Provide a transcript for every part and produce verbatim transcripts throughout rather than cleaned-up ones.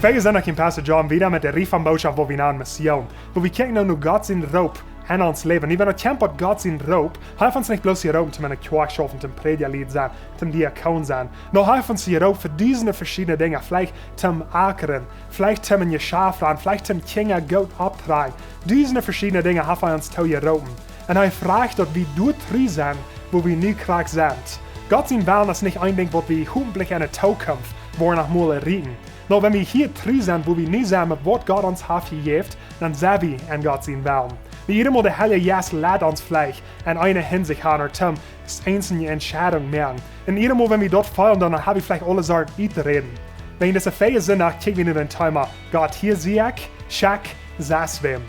Wie sent noch en Pastor John wieda met de Riefa Botschaft, wua wie no Mission, wua wie kjikjen no Gott sien Roop en ons Läwen. Nu, wan et kjemt bat Gott sien Roop, hee haft ons nich bloos jeroopen toom en de Kjoakj schaufen, toom Prädja sennen, toom Diakon sennen. No, hee haft ons jeroopt fa dusende veschiedne Dinja. Veleicht toom akren, veleicht toom en Jeschaft gonen, veleicht toom Kjinja goot opptrakjen. Dusende veschiedne Dinja haft hee ons too jeroopen. Un hee frajcht, daut wie doa tru sent, wua wie nu krakjt sent. Gott sien Wellen es nich een Dinkj, waut wie hopentlich en de Tookunft woaren noch mol erreichen. No, wan wie hia tru sent, wua wie nu sent met waut Gott ons haft jejäft, dan sent wie en Gott sien Wellen. Wie jiedet Mol de Heilje Jeist lat ons veleicht en eene Hinsicht han, ooda toom eenzelne Entscheidungen moaken. Un jiedet Mol, wan wie daut feelen, dan ha wie veleicht aule Sorten uttoräden. Wäajen dise Fäaje Sindach kjikj wie nu daut Thema: Gott, hia sie ekj, schekj, sest wäm.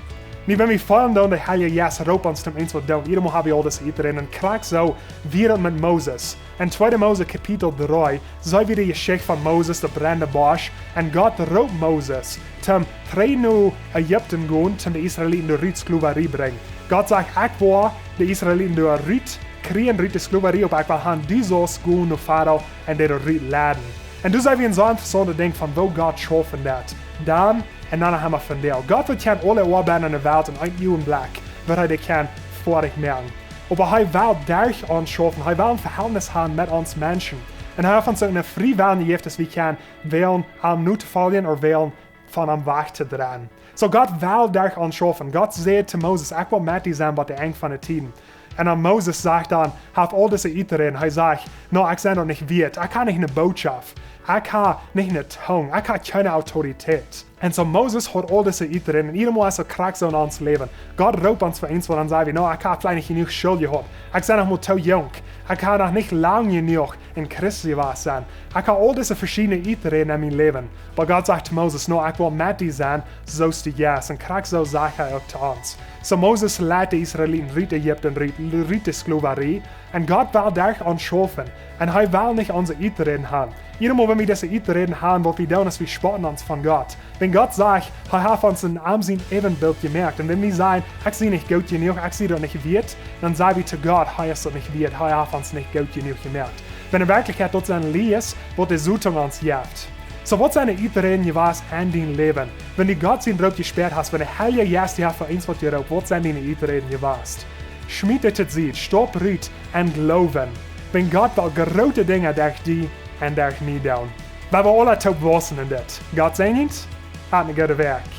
Nu, wan wie feelen, dan de Heilje Jeist roopt ons toom eent waut doonen, jiedet Mol ha wie aul dise uttoräden. Un krakjt soo wia daut met Moses. En tweede Mose Kapitel dree seenen wie de Jeschicht von Moses, de brennende Busch. Un Gott roopt Moses toom trigj no Ägipten gonen, toom de Israeliten doa rut Sklowarie brinjen. Gott sajcht: Ekj woa de Israeliten doa rut kjrieen, rut de Sklowarie, oba ekj well han, du saust gonen no Farao un dee doa rut leiden. Un doa seenen wie een soo interessauntet Dinkj von woo Gott schaufen deit dan un dan emma vondoag. Gott woat kjennen aule Oabeiden en de Welt en een Uagenblekj, woat hee dee kjennen foadich moaken. Oba hee well derch ons schaufen, hee well een Vehältnis han met ons Menschen. Un hee haft ons uk een frieen Wellen jejäft, daut wie kjennen wälen am notofoljen ooda wälen von am wajch to dreien. Soo, Gott well derch ons schaufen. Gott säd to Moses: Ekj woa met die sennen bat de Enj von de Tieden. Un dan Moses sajcht dan, haft aul dise uttoräden. Hee sajcht: No, ekj sie daut nich wieet. Ekj ha nich eene Botschaft. Ekj ha nich eene Tung. Ekj ha kjeene Autoritäet. Un soo Moses haud aul dise uttoräden. Un jiedet Mol es et krakjt soo en ons Läwen. Gott roopt ons fa eent waut, dan saj wie: No, ekj ha veleicht nich jenuach School jehaut. Ekj sie noch mau too junk. Ekj ha noch nich lang jenuach en Christ jewast sennen. Ekj ha aul dise veschiedne uttoräden en mien Läwen. Oba Gott sajcht to Moses: No, ekj woa met die sennen, soo aus du jeist. Un krakjt soo sajcht hee uk to ons. Soo Moses leit de Israeliten rut Ägipten, rut, rut de Sklowarie. Un Gott well derch ons schaufen. Un hee well nich onse uttoräden han. Jiedet Mol, wan wie dise uttoräden han, waut wie doonen, es, wie spotten ons von Gott. Wan Gott sajcht, hee haft ons en am sien Äwenbilt jemoakt. Un wan wie sajen: Ekj sie nich goot jenuach, ekj sie daut nich wieet, dan saj wie to Gott: Hee es daut nich wieet, hee haft ons nich goot jenuach jemoakt. Wan en Werkjlichkjeit daut sent Läajes, waut de Soton ons jeft. Soo, waut sent de uttoräden jewast en dien Läwen? Wan du Gott sien Roop jespäat hast, wan de Heilje Jeist die haft fa eent waut jeroopt, waut sent diene uttoräden jewast? Schmiet et to Sied, stap rut en Gloowen. Wan Gott well groote Dinja derch die un derch mie doonen. Wie woaren aula toop wausen en dit. Gott säajent, hat eene goode Wäakj.